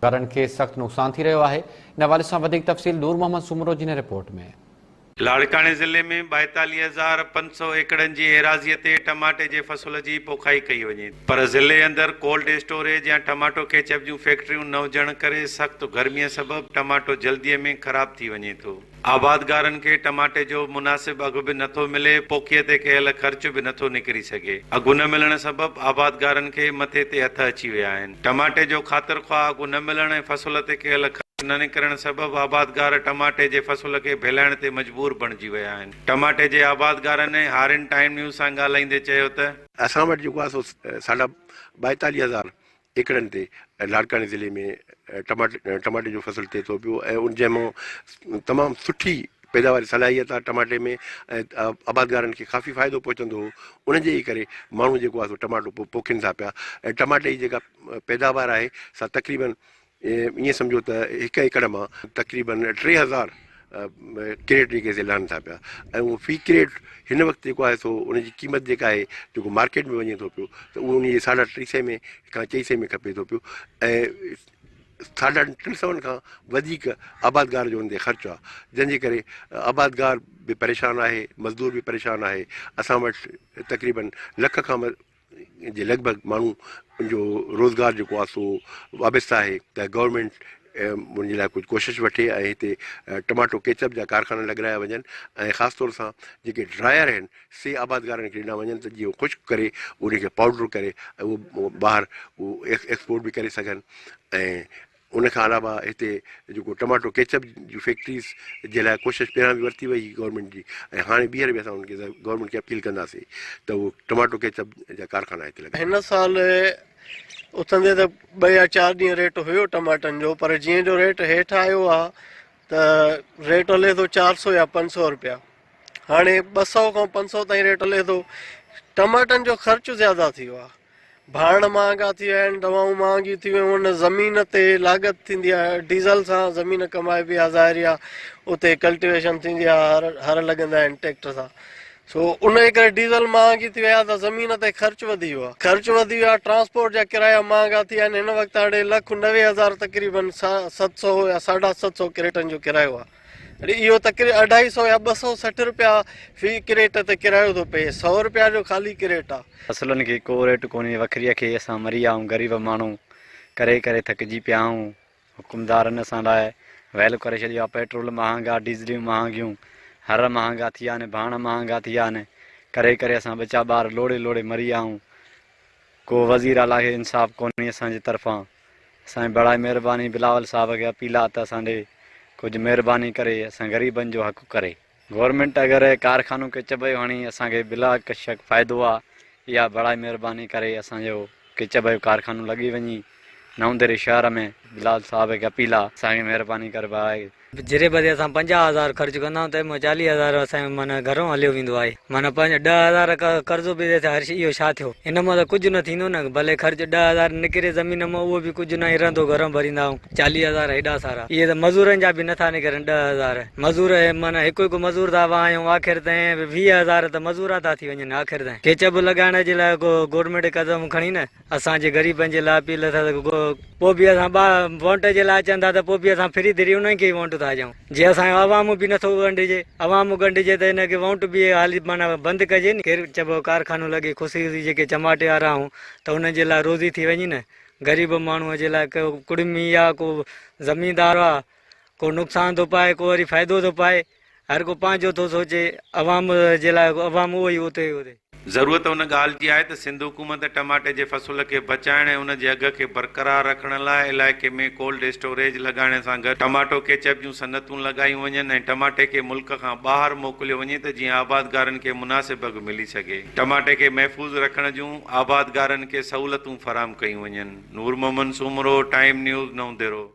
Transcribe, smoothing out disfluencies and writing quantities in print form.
گهرن کي سخت نقصان ٿي رهيو آهي. ان حوالي سان وڌيڪ تفصيل نور محمد سومرو جي هن رپورٽ ۾. لاڙڪاڻي ضلعي ۾ 42500 ايڪڙن جي ايراضيء تي ٽماٽي جي فصل جي پوکائي ڪئي وڃي ٿي پر ضلعي اندر ڪولڊ اسٽوريج يا ٽماٽو ڪيچپ جون فيڪٽريون نه هجڻ ڪري سخت گرميء سبب ٽماٽو جلديء ۾ خراب ٿي وڃي ٿو. آبادگارن کي ٽماٽي جو مناسب اگهه به نٿو ملي، پوکيء تي ڪيل خرچ به نٿو نڪري سگهي. اگهه نه ملڻ سبب آبادگارن کي مٿي تي هٿ اچي ويا آهن. ٽماٽي جو خاطر خواهه اگهه نه ملڻ ۽ فصل تي ڪيل خرچ نه نڪرڻ سبب آبادگار ٽماٽي جي فصل کي ڀيلائڻ تي مجبور بڻجي ويا آهن. ٽماٽي جي آبادگارن ۽ هارين ٽائيم نيوز سان ڳالهائيندي چيو ته. اسان وٽ جيڪو آهي سو ساڍا 42 هزار ايڪڙن تي لاڙڪاڻي ضلعي ۾ ٽماٽي جو فصل ٿئي ٿو پيو ۽ ان جنهن مان تمام سٺي پيداواري صلاحيت آهي ٽماٽي ۾ ۽ آبادگارن کي ڪافي فائدو پهچندو هو ان جي ئي ڪري ماڻهو جيڪو آهي سو ٽماٽو پوکين ٿا پيا ۽ ٽماٽي جي جيڪا پيداوار آهي سا تقريبن ائين سمجهو ته هڪ ايڪڙ مان تقريبن 3000 ڪريٽ جيڪي سي لهن ٿا پيا ۽ اهو في ڪريٽ هن وقت جيڪو آهي سو ان جي قيمت جيڪا آهي جيڪو مارڪيٽ ۾ وڃي ٿو پيو ته اهو ان جي ساڍا ٽي سئي ۾ کان چئي سئي ۾ کپي ٿو پيو ۽ ساڍا ٽن سون کان وڌيڪ آبادگار جو ان تي خرچ آهي جنهن جي ڪري آبادگار به پريشان آهي مزدور به پريشان آهي اسان وٽ تقريبن لک کان جي لڳ ڀڳ ماڻهو جو روزگار جيڪو آهي سو وابسته آهي ته گورنمينٽ ان جي لاء ڪجهه ڪوشش وٺي ۽ هتي ٽماٽو ڪيچپ جا ڪارخانا لڳرايا وڃن ۽ خاص طور سان جيڪي ڊرائر آهن سي آبادگارن کي ڏنا وڃن ته جيئن خشڪ ڪري ان کي پائوڊر ڪري ۽ اهو ٻاهر اهو ايڪسپورٽ به ڪري سگهن ۽ ان کان علاوه هتي جيڪو ٽماٽو ڪيچپ جون فيڪٽريز جي لاء ڪوشش پهريان به ورتي وئي هئي گورنمينٽ جي ۽ هاڻي ٻيهر به اسان انهن کي گورنمينٽ کي اپيل ڪنداسين ته اهو ٽماٽو ڪيچپ جا ڪارخانا هتي لڳايا. هن سال اٿندي ته ٻه يا چار ڏينهن ريٽ هيو ٽماٽن جو پر جيئن جو ريٽ هيٺ آيو آ ته ريٽ هلي ٿو چار سو يا پنج سو روپيا هاڻي ٻه سو کان پنج سو تائين ريٽ هلي ٿو ٽماٽن جو خرچ زياده ٿي ويو آ ڀاڻ مهانگا ٿي ويا آهن، دوائون مهانگيون ٿي ويون آهن، زمين تي لاڳت ٿيندي آهي، ڊيزل سان زمين ڪمائبي آهي ظاهري آهي اتي ڪلٽيويشن ٿيندي آهي هر هر لڳندا آهن ٽريڪٽر سان سو ان جي ڪري ڊيزل مهانگي ٿي وئي آهي ته زمين تي خرچ وڌي ويو آهي خرچ وڌي ويو آهي ٽرانسپورٽ جا ڪرايا مهانگا ٿي ويا آهن هن وقت هاڻي لک 90 هزار تقريبن ست سو يا ساڍا ست سو ڪريٽن جو ڪرايو آهي اهو تقريبن اڍائي سو يا 260 روپيا في ڪريٽ تي ڪرايو ٿو پئي، سو روپيا جو خالي ڪريٽ آ. فصلن کي ڪو ريٽ ڪونهي وکريء کي اسان مري ويا آهيون غريب ماڻهو ڪري ڪري ٿڪجي پيا آهيون حڪمدارن اسان لاء ويل ڪري ڇڏيو آهي پيٽرول مهانگا ڊيزليون مهانگيون هر مهانگا ٿي ويا آهن ڀاڻ مهانگا ٿي ويا آهن ڪري ڪري اسان ٻچا ٻار لوڙي لوڙي مري ويا آهيون ڪو وزير اعليٰ کي انصاف ڪونهي اسان جي طرفان. سائين بڙائي مهرباني بلاول صاحب کي اپيل آ ته اسان ڏي ڪجهه مهرباني ڪري اسان غريبن جو حق ڪري. گورنمينٽ اگر ڪارخانو ڪيچپ جو هڻي اسان کي بلا شڪ فائدو آ اها بڙائي مهرباني ڪري اسان جو ڪيچپ جو ڪارخانو لڳي وڃي نئون ديري شهر ۾ بلاول صاحب کي اپيل آ اسان کي مهرباني ڪري بڙائي. جريب تي اسان 50 هزار خرچ ڪندا آهيون تنهن مان 40 هزار اسان جو معنيٰ گهرون هليو ويندو آهي معنيٰ پنج 10 هزار قرضو به ڏئي ته هر شي اهو ڇا ٿيو ان مان ته ڪجهه نه ٿيندو نه ڀلي خرچ 10 هزار نڪري زمين مان اهو به ڪجهه ناهي رهندو گهرون ڀريندا آهيون 40 هزار هيڏا سارا اهي ته مزورن جا به نٿا نڪرن 10 هزار مزور معنيٰ هڪ هڪ مزور ٿا وهايون آخر تائين 20 هزار ته مزورا ٿا ٿي وڃن آخر تائين ڪيچپ لڳائڻ جي لاء ڪو گورنمينٽ قدم کڻي نه اسان جي غريبن جي لاء اپيل اٿس ته پوء به اسان وونٽ جي لاء اچن ٿا ته پوء به اسان ڦري ڌري انهن کي ئي وونٽ ٿا ڏيون جي اسان جو عوام به نٿو ڳنڍجي عوام ڳنڍجي ته ان کي وونٽ به حالي معنيٰ بند ڪجي ني ڪير چئبو ڪارخانو لڳي خوشي خوشي جيڪي چماٽي وارا آهون ته انهن جي لاء روزي ٿي وڃي نه غريب ماڻهو جي لاء ڪو ڪڙمي آ ڪو زميندار آ ڪو نقصان ٿو پائي ڪو وري فائدو ٿو پائي هر ڪو پنهنجو ٿو سوچي عوام جي لاء عوام اهو ئي اتي اتي. ضرورت ان ڳالهه جي آهي ته سنڌ حڪومت ٽماٽي جي فصل کي بچائڻ ۽ ان جي اگهه کي برقرار رکڻ لاء علائقي ۾ ڪولڊ اسٽوريج لڳائڻ سان گڏ ٽماٽو ڪيچپ جون صنعتون لڳايون وڃن ۽ ٽماٽي کي ملڪ کان ٻاهر موڪليو وڃي ته جيئن آبادگارن کي مناسب اگهه ملي سگهي. ٽماٽي کي محفوظ رکڻ جون آبادگارن کي سهولتون فراهم ڪيون وڃن. نور محمد سومرو، ٽائيم نيوز، نئون ديرو.